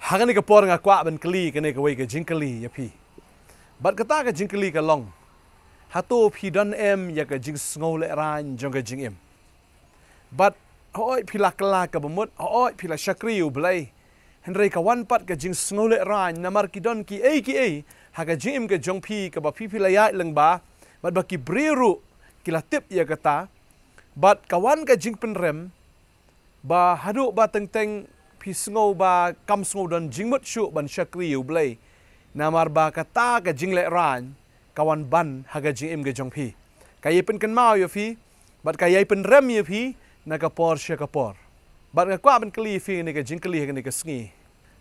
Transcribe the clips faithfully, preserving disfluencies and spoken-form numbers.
Ha kane ka por nga kwah ban kylli kane kawei ka jingkylli ïa phi. Bad kata ka jingkylli ka long, hato phi don em ïa ka jingsngew lehraiñ jong ka jingim? Bad hooid phi la kylla kaba mut, hooid phi la shakri ïa U Blei. Hynrei ka wan pat ka jingsngew lehraiñ namar ki don kiei kiei ha ka jingim ka jong phi kaba phi phi la ïaid lyngba, bad ba ki briew ruh ki la tip ïa kata. Bad ka wan ka jingpynrem ba haduh ba teng teng phi sngew ba kam sngew don jingmut shuh ban shakri ïa U Blei, namar ba kata ka jinglehraiñ ka wan ban ha ka jingim ka jong phi. Ka ïai pynkynmaw ïa phi bad ka ïai pynrem ïa phi na ka por sha ka por. Bad nga kwah ban kylli ïa phi kane ka jingkylli ha kane ka sngi.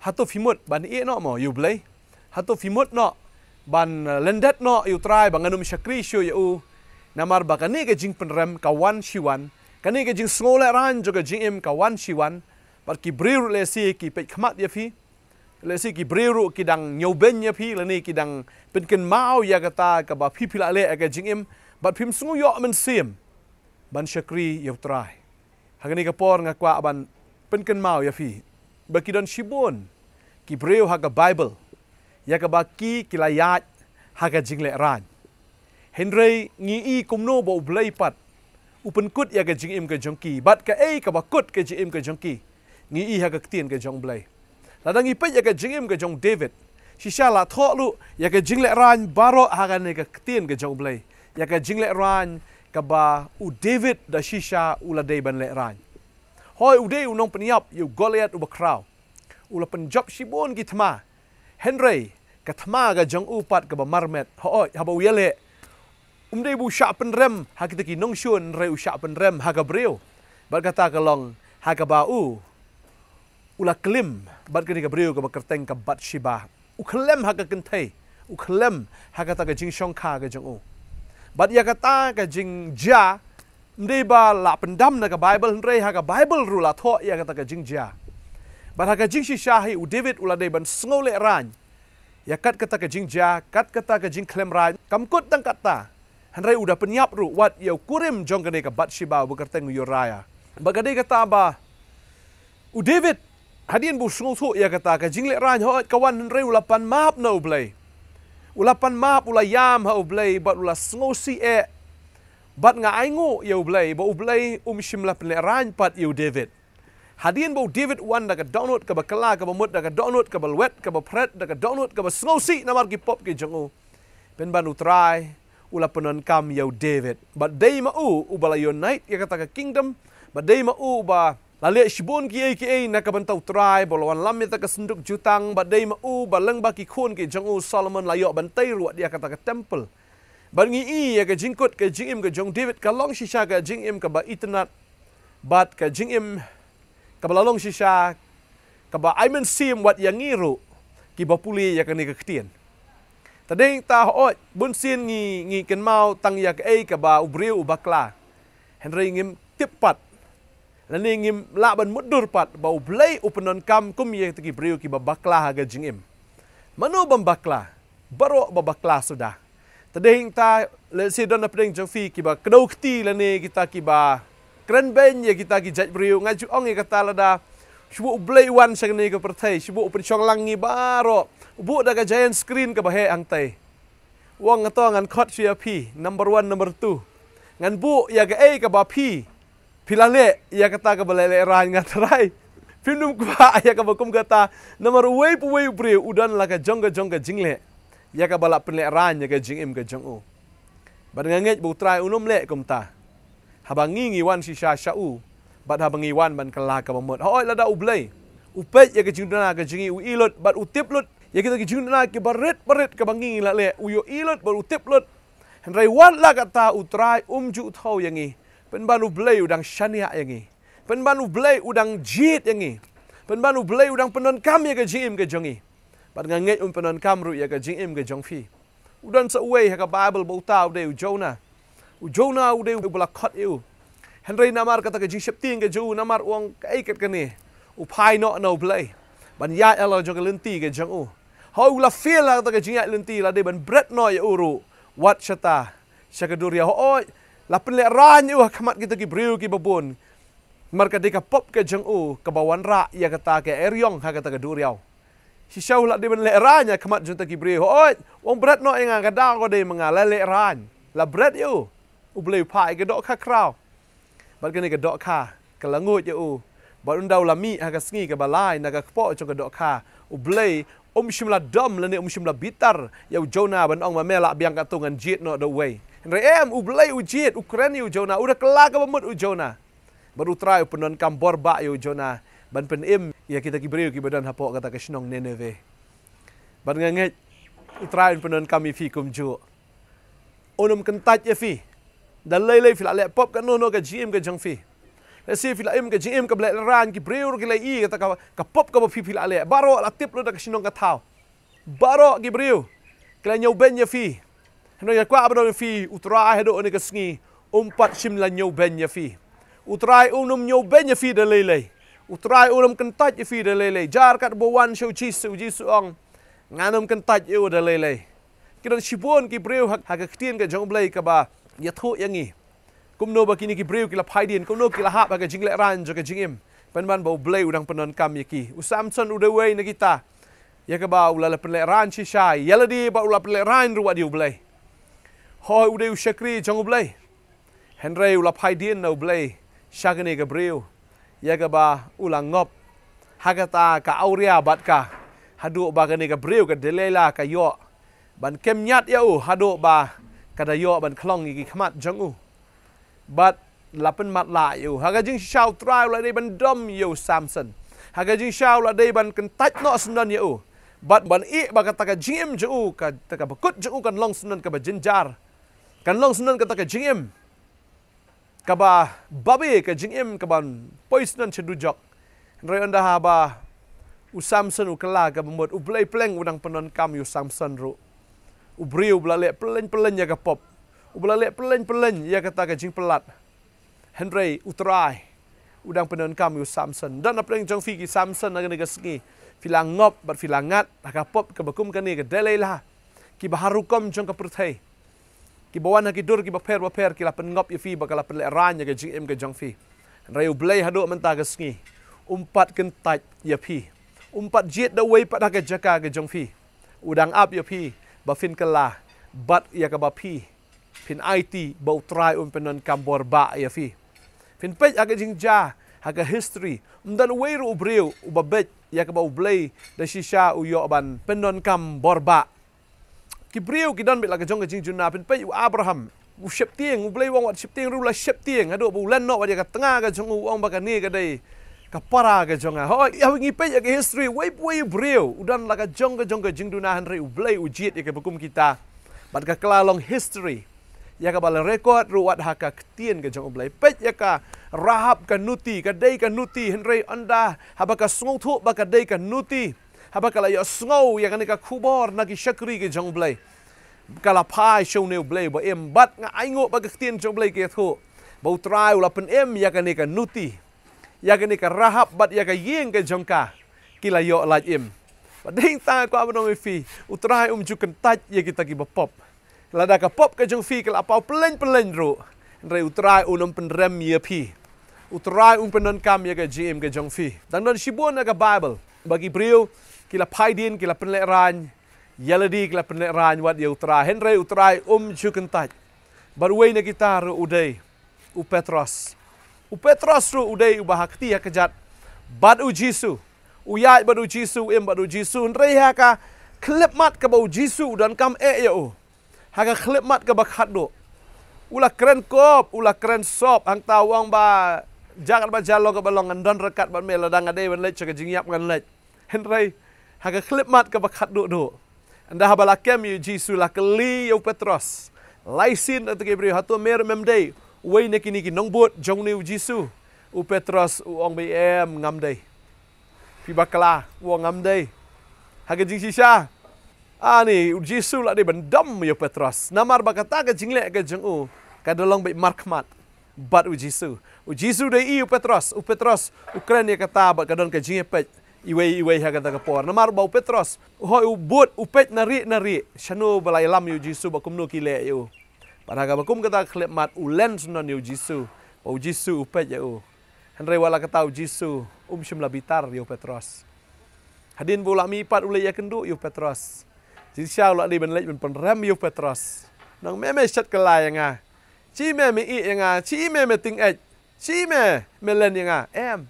Hato phi mut ban ïeh noh mo ïa U Blei? Hato phi mut noh ban, eh, lyndet noh ïa U Trai ba ngan ym shakri shuh ïa u? Namar ba kane ka jingpynrem ka wan shi wan, kane ka jingsngew lehraiñ jong ka jingim ka wan shi wan. Bad ki briew ruh lehse ki peit khmat ïa phi, lehse ki briew ruh ki dang ñiewbeiñ ïa phi lane ki dang pynkynmaw ïa kata kaba phi phi la leh ha ka jingim, bad phim sngew ïoh mynsiem ban shakri ïa U Trai. Ha kane ka por nga kwah ban pynkynmaw ïa phi ba ki don shibun ki briew ha ka Baibl ïa kaba ki ki la ïaid ha ka jinglehraiñ. Hynrei ngi i kumno ba U Blei pat u pynkut ïa ka jingim ka jong ki, bad kaei kaba kut ka jingim ka jong ki. Ngi i ha ka ktien ka jong U Blei. Lada ngi peit ïa ka jingim ka jong u David, shisha la thoh ruh ïa ka jinglehraiñ baroh ha kane ka ktien ka jong U Blei, ïa ka jinglehraiñ kaba u David da shisha u la dei ban lehraiñ. Hooid, u dei u nongpynïap ïa u Goliath uba khraw. U la pynjop shibun ki thma. Hynrei ka thma ka jong u pat kaba marmet, hooid, haba u ïaleh, um dei ba u shah pynrem ha kita ki nongshun, hynrei u shah pynrem ha ka briew. Bad kata ka long ha kaba u, u la klim bad kane ka briew kaba kyrteng ka Bathsheba. U khlem ha ka kynthei, u khlem ha kata ka jingshongkha ka jong u. Bad ïa kata ka jingjia, ym dei ba la pyndam na ka Baibl, hynrei ha ka Baibl ruh la thoh ïa kata ka jingjia. Bad ha ka jingshisha hi u David u la dei ban sngew lehraiñ ïa kat kata ka jingjia, kat kata ka jingkhlem raiñ. Kam kut tang katta, hynrei u da pynïap ruh wat ïa u kurim jong kane ka Bathsheba uba kyrteng u Uriah. Bad ka dei kata ba u David, hadien ba u sngewthuh ïa kata ka jinglehraiñ, hooid ka wan, hynrei u la pan map na U Blei. U la pan map, u la ïam ha U Blei bad u la sngewsih eh. Bad nga ainguh ïa U Blei ba U Blei um shym la pynlehraiñ pat ïa u David. Hadien ba u David u wan da ka dohnud kaba kylla kaba mut, da ka dohnud kaba lwet kaba phret, da ka dohnud kaba sngewsih namar ki pop ki jong u, pynban U Trai u la pyndonkam ïa u David. Bad dei ma u uba la unite ïa kata ka kingdom. Bad dei ma u uba la leh shibun kiei kiei na ka bynta U Trai, ba la wanlam ïa kata ka synduk jutang. Bad dei ma u ba lyngba ki khun ki jong u, Solomon la ïoh ban tei ruh ïa kata ka temple. Bad ngi i ïa ka jingkut ka jingim ka jong u David ka long shisha ka jingim kaba itynnad. Bad ka jingim kaba la long shisha kaba ai mynsiem wat ïa ngi ruh kiba pule ïa kane ka ktien. Te dei ta, hooid, bunsien ngi, ngi kynmaw tang ïa kaei kaba u briew u bakla. Hynrei ngim tip pat, lane ngim lah ban mutdur pat ba U Blei u pyndonkam kum ïa kita ki briew kiba bakla ha ka jingim. Mano bym bakla? Baroh ba bakla suda. Te dei ta, lehse don na pdeng jong phi kiba kdew kti lane kita kiba kren beiñ ïa kita ki jait briew. Nga ju ong ïa kata, lada shu buh U Blei u wan sha kane ka pyrthei, shu buh u pynshong lang ngi baroh, u buh da ka giant screen kaba heh hangtei. U ong, nga to ngan khot sha ïa phi number one, number two. Ngan buh ïa kaei kaba phi phi la leh ïa kata kaba leh lehraiñ, nga Trai. Phim nym kwah ïa kaba kum kata. Namar uwei pa uwei u briew u don la ka jong ka jong ka jingleh ïa kaba la pynlehraiñ ïa ka jingim ka jong u. Bad nga ngeit ba U Trai un ym leh kumta haba ngi ngi wan shisha sha u, bad haba ngi wan ban kylla kaba mut. Hooid, lada U Blei u peit ïa ka jingduna ka jong ngi, u i lut bad u tip lut ïa kita ki jingduna kiba rit ba rit kaba ngi ngi la leh, u ïohi lut bad u tip lut. Hynrei wat la katta, U Trai um ju thaw ïa ngi. Pynban U Blei u dang shaniah ïa ngi. Pynban U Blei u dang jied ïa ngi. Pynban U Blei u dang pyndonkam ïa ka jingim ka jong ngi. Bad nga ngeit un pyndonkam ruh ïa ka jingim ka jong phi. U don sa uwei ha ka Baibl ba uta u dei u Jonah. U Jonah u dei uba la khot ïa u. Hynrei namar kata ka jingsheptieng ka jong u, namar u ong, kaei kat kane, u phai noh na U Blei ban ïaid halor jong ka lynti ka jong u. Hooid, u la fail ha kata ka jingïaid lynti, la dei ban bret noh ïa u ruh wat shata sha ka duriaw. Hooid, la pynlehraiñ ïa u ha khmat kita ki briew kiba bun. Namar ka dei ka pop ka jong u kaba wanrah ïa kata ka eriong ha kata ka duriaw. Shisha u la dei ban lehraiñ ha khmat jong kita ki briew. Hooid, u ong bret noh ïa nga, ka daw ka dei ma nga, la lehraiñ. La bret ïa u. U Blei u phah ïa ka dohkha khraw. Bad kane ka dohkha ka la nguid ïa u. Bad ynda u la mih ha ka sngi kaba lai na ka kpoh jong ka dohkha, U Blei um shym la dom lane um shym la bitar ïa u Jonah ban ong ma me lah biang katto, ngan jied noh da uwei. Hynrei em, U Blei u jied, u kren ïa u Jonah, u da kylla kaba mut u Jonah. Bad U Trai u pyndonkam bor bah ïa u Jonah ban pynim ïa kita ki briew kiba don hapoh kata ka shnong Nineveh. Bad nga ngeit U Trai un pyndonkam ïa phi kumjuh. Un ym kyntait ïa phi. Da lei lei phi la leh pop kano kano ka jingim ka jong phi. Lehse phi la im ka jingim kaba lehraiñ, ki briew ruh ki la ïohi ïa kata ka, ka pop kaba phi phi la leh. Baroh la tip lut da ka shnong ka thaw. Baroh ki briew ki la ñiewbeiñ ïa phi. Hynrei nga kwah ban ong ïa phi, U Trai haduh kane ka sngi um pat shym la ñiewbeiñ ïa phi. U Trai un ym ñiewbeiñ ïa phi da lei lei. U Trai un ym kyntait ïa phi da lei lei. Jar katba wan sha u Jisu, u Jisu u ong, ngan ym kyntait ïa u da lei lei. Ki don shibun ki briew ha, ha ka ktien ka jong U Blei kaba ïathuh ïa ngi kumno ba kine ki briew ki la phai dien, kumno ki la hap ha ka jinglehraiñ jong ka jingim, pynban ba U Blei u dang pyndonkam ïa ki. U Samson u dei uwei na kita ïa kaba u la, la pynlehraiñ shisha ïa lade bad u la pynlehraiñ ruh wat ïa U Blei. Hooid, u dei u shakri jong U Blei. Hynrei u la phai dien na U Blei sha kane ka briew ïa kaba u la ngop ha kata ka awria bad ka, haduh ba kane ka briew ka Delilah ka ïoh ban kem ñiat ïa u, haduh ba ka da ïoh ban khlong ïa ki khmat jong u. Bad la pynmatlah ïa u. Ha ka jingshisha U Trai u la dei ban dom ïa u Samson. Ha ka jingshisha u la dei ban kyntait noh syndon ïa u. Bad ban ïeh ba kata ka jingim jong u, kata ka bakut jong u kan long syndon kaba jynjar. Kan long syndon kata ka jingim kaba babe, ka jingim kaban poi syndon sha dujok. Hynrei ynda haba u Samson u kylla kaba mut, U Blei pleng u dang pyndonkam ïa u Samson ruh. U briew uba la leh pylleng pylleng ïa ka pop, uba la leh pylleng pylleng ïa kata ka jingpyllait. Hynrei U Trai u dang pyndonkam ïa u Samson. Don hapdeng jong phi ki Samson ha kane ka sngi. Phi la ngop bad phi la ngat ha ka pop kaba kum kane ka Delilah. Kiba har rukom jong ka pyrthei, kiba wan ha ki dur kiba pher ba pher, ki la pynngop ïa phi bad ka la pynlehraiñ ïa ka jingim ka jong phi. Hynrei U Blei haduh mynta ka sngi um pat kyntait ïa phi. Um pat jied da uwei pat ha ka jaka ka jong phi. U dang ap ïa phi ba phin kylla bad ïa kaba phi phin aiti ba U Trai un pyndonkam bor bah ïa phi. Phin peit ha ka jingjia, ha ka history, ym don uwei ruh u briew uba beit ïa kaba U Blei da shisha u ïoh ban pyndonkam bor bah. Ki briew ki don beit la ka jong ka jingjuna. Phin peit u Abraham, u sheptieng, U Blei u ong wat sheptieng ruh u la sheptieng, haduh ba u len noh wat ïa ka tnga ka jong u, u ong ba kane ka dei ka para ka jong nga. Hooid, ïa ngi peit ïa ka history, uwei pa uwei u briew u don la ka jong ka jong ka jingduna, hynrei U Blei u jied ïa kiba kum kita. Bad ka kylla long history ïa kaba la record ruh wat ha ka ktien ka jong U Blei. Peit ïa ka Rahab ka nuti, ka dei ka nuti, hynrei ynda haba ka sngewthuh ba ka dei ka nuti, haba ka la ïohsngew ïa kane ka khubor na ki shakri ka jong U Blei, ka la phai sha une U Blei uba im. Bad nga ainguh ba ka ktien jong U Blei ka ïathuh ba U Trai u la pynim ïa kane ka nuti, ïa kane ka Rahab bad ïa ka ïing ka jong ka, ki la ïoh lait im. Bad dei tang nga kwah ban ong ïa phi, U Trai um ju kyntait ïa kita kiba pop. Lada ka pop ka jong phi ka la paw pylleng pylleng ruh, hynrei U Trai un ym pynrem ïa phi. U Trai un pyndonkam ïa ka jingim ka jong phi. Dang don shibun ha ka Baibl ba ki briew ki la phai dien, ki la pynlehraiñ ïa lade, ki la pynlehraiñ wat ïa U Trai, hynrei U Trai um ju kyntait. Bad uwei na kita ruh u dei u Petros. U Petros ruh u dei uba ha kti ha kjat bad u Jisu. U ïaid bad u Jisu, u im bad u Jisu, hynrei ha ka khyllipmat kaba u Jisu u donkam eh ïa u, ha ka khyllipmat kaba khatduh, u la kren kop, u la kren sop. Hangta u ong ba jaka ba jaka long kaba long, ngan don ryngkat bad me, lada nga dei ban leit sha ka jingïap ngan leit. Hynrei ha ka khyllipmat kaba khatduh duh, ynda haba la kem ïa u Jisu, la kylli ïa u Petros, lai sien da ki briew, hato me ruh mem dei uwei na kine ki nongbud jong une u Jisu? U Petros u ong ba em, ngam dei. Phi bakla, u ong ngam dei. Ha ka jingshisha, ani u Jisu la dei ban dom ïa u Petros namar ba kata ka jingleh ka jong u ka da long beit markhmat bad u Jisu. U Jisu u dei i u Petros, u Petros u kren ïa kata bad ka don ka jingïapeit iwei iwei ha kata ka por. Namar ba u Petros, hooid, u bud, u peit na rieh na rieh shano ba la ïalam ïa u Jisu bad kumno ki leh ïa u. Bad ha kaba kum kata ka khyllipmat u len syndon ïa u Jisu, ba u Jisu u peit ïa u. Hynrei wat la kata u Jisu um shym la bitar ïa u Petros. Hadien ba u la mih pat u leit ïakynduh ïa u Petros. Jingshisha u la dei ban leit ban pynrem ïa u Petros. Nang me me shet kylla ïa nga. Shi me me ïeh ïa nga. Shi me me tyngeh. Shi me me len ïa nga. Em.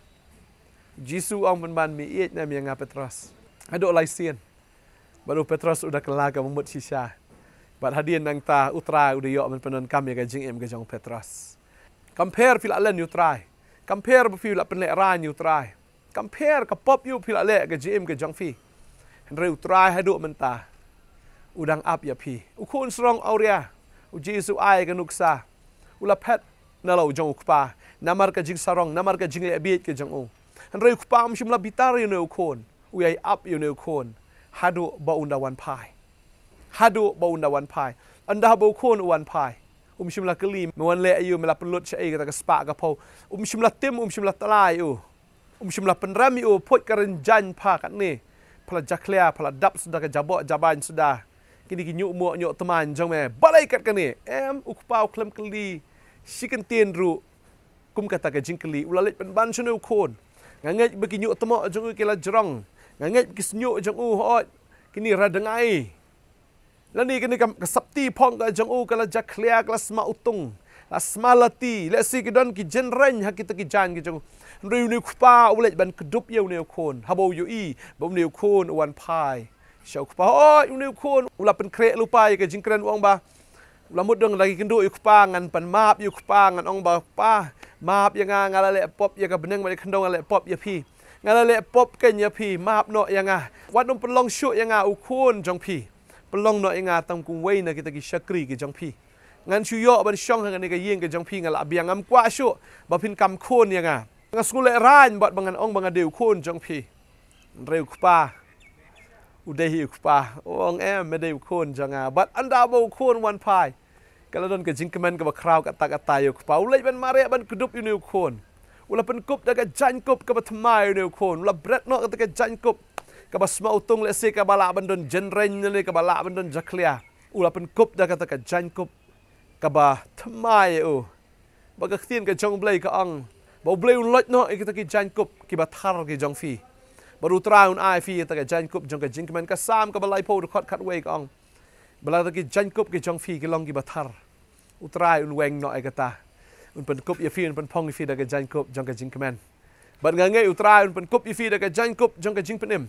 Jisu ong pynban me ïeit ne em ïa nga Petros. Haduh lai sien. Bad u Petros u da kylla kaba mut shisha. Bad hadien nangta u Trai u da ïoh ban pyndonkam ïa ka jingim ka jong Petros. Kam pher phi la len ïa u Trai. Kam pher ba phi la pynlehraiñ ïa u Trai. Kam pher ka pop ïa u phi la leh ka jingim ka jong phi. Hynrei u Trai haduh mynta u dang ap ïa phi. U khun sarong awria. U Jisu ai ka nuksa. U la phet na la u jong u kpa. Namar ka jingsarong, namar ka jinglehbieit ka jong u. Hynrei u kpa um shym la bitar ïa une u khun. U ïai ap ïa une u khun. Haduh ba un da wan phai. Haduh ba un da wan phai. Ynda ba u khun u wan phai. Um shym la kylli, me wan leh aïu, me la pynlut shaei kata ka spah ka phew. Um shym la tim, um shym la tla ïa u. Um shym la pynrem ïa u, phuid ka rynjang pha katne. Pha la jakhlia, pha la dap suda ka jaboh jabain suda. Kine ki ñiuh moh ñiuh tmaiñ jong me. Balei kat kane. Em u kpa u khlem kylli. Shi kyntien ruh. Kum kata ka jingkylli. U la leit pynban shane u khun. Nga ngeit ba ki ñiuh tmoh jong u ki la jrong. Nga ngeit ba ki shñiuh jong u hooid. Kine ra dngai. Lane kane ka, ka sapti phong ka jong u ka la jakhlia ka la sma utung. La sma lati. Lehse ki don ki jynreiñ ha kita ki jaiñ ki jong u. Hynrei une u kpa u leit ban kdup ïa une u khun. Haba u ïohi. Ba une u khun u wan phai. Sha u kpa. Hooid une u khun. U la pynkhreh lypa ïa ka jingkren u ong ba. U la mut dang da ki kynduh ïa u kpa ngan pan map ïa u kpa ngan ong ba kpa. Map ïa nga nga la leh pop ïa ka bneng bad ïa ka khyndew nga la leh pop ïa phi. Nga la leh pop kein ïa phi map noh ïa nga. Wat nym pynlong shuh ïa nga u khun jong phi. Pynlong noh ïa nga tang kum wei na kita ki shakri ki jong phi. Ngan shu ïoh ban shong ha kane ka ïing ka jong phi nga la biang ngam kwah shuh. Ba phin kam khun ïa nga. Nga sngewlehraiñ bad ba ngan ong ba nga dei u khun jong phi. Hynrei u kpa. U dei hi u kpa. U ong em me dei u khun jong nga. Bad ynda ba u khun wan phai. Ka la don ka jingkmen kaba khraw kata kata ïa u kpa. U leit ban mareh ban kdup ïa une u khun. U la pynkup da ka jaiñkup kaba thymmai ïa une u khun. U la bret noh kata ka jaiñkup. Kaba sma utung lehse kaba lah ban don jynreiñ ne kaba lah ban don jakhlia. U la pynkup da kata ka jaiñkup. Kaba thymmai ïa u. Ba ka ktien ka jong u Blei ka ong. Ba u Blei un loit noh ïa kita ki jaiñkup kiba thar ki jong phi. Bad u Trai un ai phi ïa kita ki jaiñkup jong ka jingkmen ka Salm kaba laiphew dkhot khatwei ka ong. Ba la kita ki jaiñkup ki jong phi ki long kiba thar. U Trai un weng noh ïa kata. Un pynkup ïa phi un pynphong ïa phi da ka jaiñkup jong ka jingkmen. Bad nga ngeit u Trai un pynkup ïa phi da ka jaiñkup jong ka jingpynim.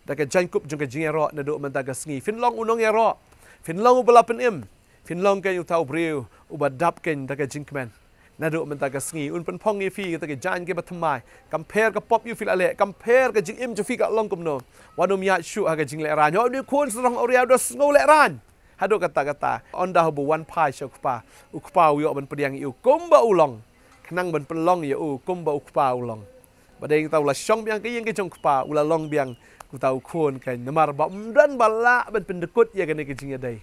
Da ka jaiñkup jong ka jingïaroh naduh mynta ka sngi. Phin long u nongïaroh. Phin long uba la pynim. Phin long kein uta u briew uba dap kein da ka jingkmen. Naduh mynta ka sngi un pynphong ïa phi kita ki jaiñ kiba thymmai. Kam pher ka pop ïa phi la leh. Kam pher ka jingim jong phi ka long kumno. Wat nym ïaid shuh ha ka jinglehraiñ. Hooid une u khun sarong awria u da sngewlehraiñ. Haduh katta katta. Ynda u ba wan phai sha u kpa. U kpa u ïoh ban pdiang ïa u kumba u long. Khnang ban pynlong ïa u kumba u kpa u long. Ba dei kata u la shong biang ka ïing ka jong u kpa u la long biang uta u khun kein namar ba um don ba lah ban pyndkut ïa kane ka jingïadei.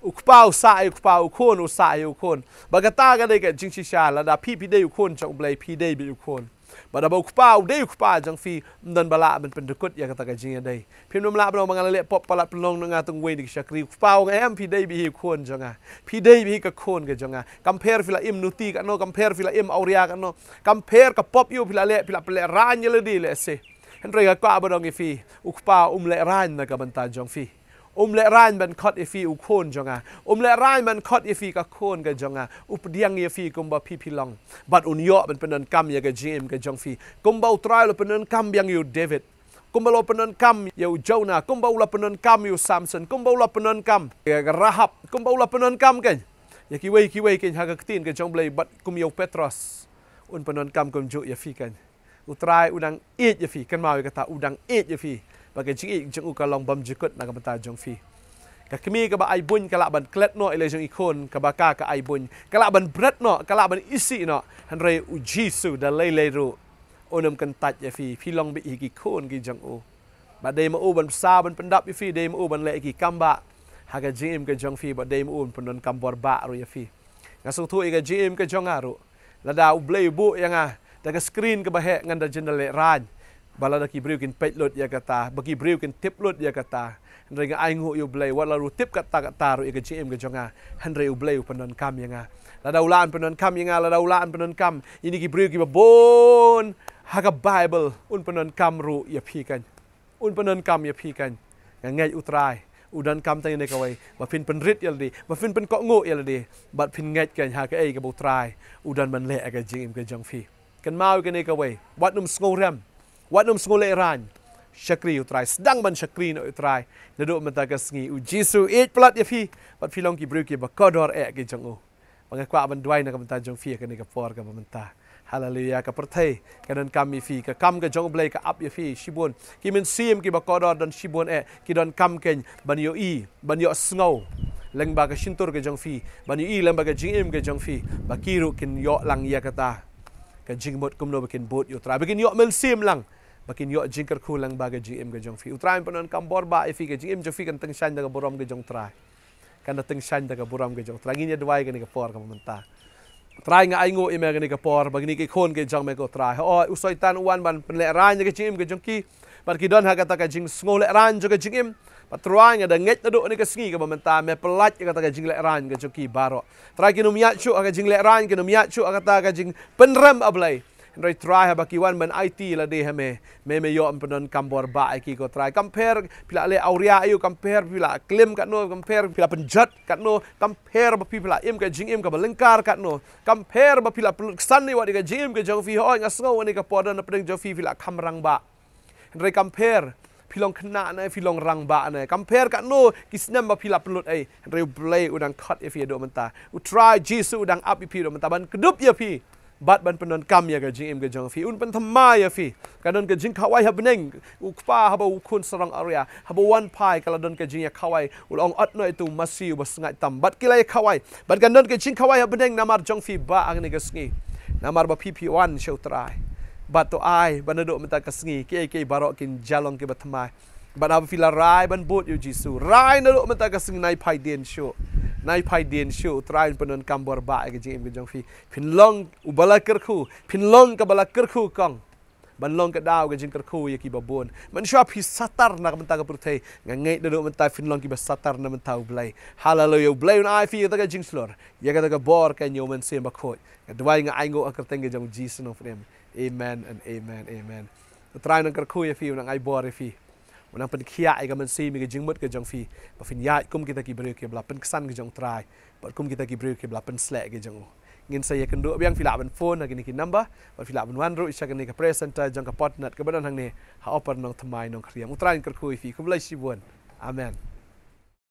U kpa u sah ïa u kpa u khun u sah ïa u khun. Ba kata ka dei ka jingshisha lada phi phi dei u khun jong u Blei phi dei beit u khun. Ba da ba u kpa u dei u kpa jong phi um don ba lah ban pyndkut ïa kata ka jingïadei. Phim nym lah ban ong ba nga la leh pop palat pynlong na nga tang wei na ki shakri. U kpa u ong em phi dei beit hi u khun jong nga. Phi dei beit hi ka khun ka jong nga. Kam pher phi la im nuti katno kam pher phi la im awria katno. Kam pher ka pop ïa u phi la leh phi la pynlehraiñ ïa lade lehse. Hynrei nga kwah ban ong ïa phi. U kpa um lehraiñ na ka bynta jong phi. Um lehraiñ ban khot ïa phi u khun jong nga. Um lehraiñ ban khot ïa phi ka khun ka jong nga. U pdiang ïa phi kumba phi phi long. Bad un ïoh ban pyndonkam ïa ka jingim ka jong phi. Kumba u Trai u la pyndonkam biang ïa u David. Kumba u la pyndonkam ïa u Jonah. Kumba u la pyndonkam ïa u Samson. Kumba u la pyndonkam ïa ka Rahab. Kumba u la pyndonkam kein. Ïa kiwei kiwei kein ha ka ktien ka jong u Blei bad kum ïa u Petros. Un pyndonkam kumjuh ïa phi kein. U Trai u dang ïeit ïa phi, kynmaw ïa kata u dang ïeit ïa phi. Ba ka jingïeit jong u ka long bymjukut na ka bynta jong phi. Ka kmie kaba ai buiñ ka lah ban klet noh ïa la jong i khun kaba ka ka ai buiñ. Ka lah ban bret noh, ka lah ban isih noh. Hynrei u Jisu da lei lei ruh. Un ym kyntait ïa phi, phi long beit hi ki khun ki jong u. Ba dei ma u ban bsa ban pyndap ïa phi, dei ma u ban leh ïa ki kam ba. Ha ka jingim ka jong phi, ba dei ma u ban pyndonkam bor ba ruh ïa phi. Nga sngewthuh ïa ka jingim ka jong nga ruh. Lada u Blei u buh ïa nga da ka screen kaba heh ngan da jin da lehraiñ. Ba lada ki briew kin peit lut ïa kata, ba ki briew kin tip lut ïa kata. Hynrei nga ainguh ïa u Blei wat la ruh tip kata kata ruh ïa ka jingim ka jong nga. Hynrei u Blei u pyndonkam ïa nga. Lada u lah un pyndonkam ïa nga, lada u lah un pyndonkam ïa kine ki briew kiba bun ha ka Baibl un pyndonkam ruh ïa phi kein. Un pyndonkam ïa phi kan. Nga ngeit U Trai u donkam tang ïa kane kawei, ba phin pynrit ïa lade, ba phin pynkohnguh ïa lade, bad phin ngeit kan ha kaei kaba U Trai u don ban leh ha ka jingim ka jong phi. Kynmaw ïa kane kawei, wat nym sngewrem, wat nym sngewlehraiñ. Shakri U Trai, sdang ban shakri na U Trai. Naduh mynta ka sngi U Jisu u ïeit palat ïa phi, bad phi long ki briew kiba kordor eh ki jong u. Ba nga kwah ban duwai na ka bynta jong phi ha kane ka por kaba mynta. Haleluya, ka pyrthei ka donkam ïa phi, ka kam ka jong U Blei ka ap ïa phi shibun. Ki mynsiem kiba kordor don shibun eh, ki donkam kan ban ïohi, ban ïohsngew lyngba ka shyntur ka jong phi, ban ïohi lyngba ka jingim ka jong phi, ba ki ruh kin ïoh lang ïa kata ka jingmut kumno ba kin bud ïa U Trai, ba kin ïoh mynsiem lang, ba kin ïoh jingkyrkhu lyngba ka jingim ka jong phi. U Trai un pyndonkam bor bha ïa phi, ka jingim jong phi kan tyngshaiñ da ka burom ka jong U Trai. Kan da tyngshaiñ da ka burom ka jong U Trai. Ngin ïa duwai kane ka por kaba mynta. Trai, nga ainguh ïa me kane ka por ba kine ki khun ki jong me ko Trai, hooid, u Soitan u wan ban pynlehraiñ ïa ka jingim ka jong ki. Bad ki don ha kata ka jingsngewlehraiñ jong ka jingim. Bad Trai, nga da ngeit naduh kane ka sngi kaba mynta me pyllait ïa kata ka jinglehraiñ ka jong ki baroh. Trai, kin ym ïaid shuh ha ka jinglehraiñ, kin ym ïaid shuh ha kata ka jingpynrem, A Blei. Hynrei Trai, haba ki wan ban aiti lade ha me, me, me ïoh ban pyndonkam bor bha ïa ki ko Trai. Kam pher phi la leh awria aïu, kam pher phi la klim katno, kam pher phi la pynjot katno, kam pher ba phi, phi la im ka jingim kaba lyngkar katno, kam pher ba phi la pynlut ksan ïa wat ïa ka jingim ka jong phi, hooid, nga sngew kane ka por don hapdeng jong phi, phi la kham rangbah. Hynrei kam pher phi long khynnah ne phi long rangbah ne, kam pher katno ki snem ba phi la pynlut ei, hynrei U Blei u dang khot ïa phi haduh mynta. U Trai Jisu u dang ap ïa phi haduh mynta ban kdup ïa phi bad ban pyndonkam ïa ka jingim ka jong phi. Un pynthymmai ïa phi. Ka don ka jingkhawai ha bneng. U Kpa, haba u Khun sarong awria, haba u wan phai, ka la don ka jingïakhawai. U la ong, ot noh ïa utu u masi uba sngaid tam. Bad ki la ïakhawai. Bad kan don ka jingkhawai ha bneng namar jong phi bah ha kane ka sngi. Namar ba phi, phi wan sha U Trai. Bad to ai ba naduh mynta ka sngi kiei kiei baroh kin ïa long kiba thymmai. Bad haba phi la rai ban bud ïa U Jisu, rai naduh mynta ka sngi, nai phai dien shuh. Nai phai dien shuh, U Trai un pyndonkam bor bha ïa ka jingim ka jong phi. Phin long uba la kyrkhu, phin long kaba la kyrkhu kong. Ban long ka daw ka jingkyrkhu ïa kiba bun. Mynshuwa phi satar na ka bynta ka pyrthei, nga ngeit naduh mynta phin long kiba satar na bynta U Blei. Haleluya, U Blei un ai phi ïa kata ka jingshlur, ïa kata ka bor ka ñiew Mynsiem Bakhuid. Nga duwai, nga ainguh ha ka kyrteng ka jong U Jisu Nongpynim. Amen and amen, amen. U Trai un nang kyrkhu ïa phi, un nang ai bor ïa phi. Un nang pynkhiah ïa ka mynsiem, ïa ka jingmut ka jong phi, ba phin ïaid kum kita ki briew kiba la pynksan ka jong U Trai, bad kum kita ki briew kiba la pynsleh ka jong u. Ngin sa ïakynduh biang, phi lah ban phone ha kine ki number, bad phi lah ban wan ruh sha kane ka prayer center jong ka Potnat kaba don hangne ha Upper Nongthymmai, Nongkhriam. U Trai un kyrkhu ïa phi. Khublei shibun. Amen.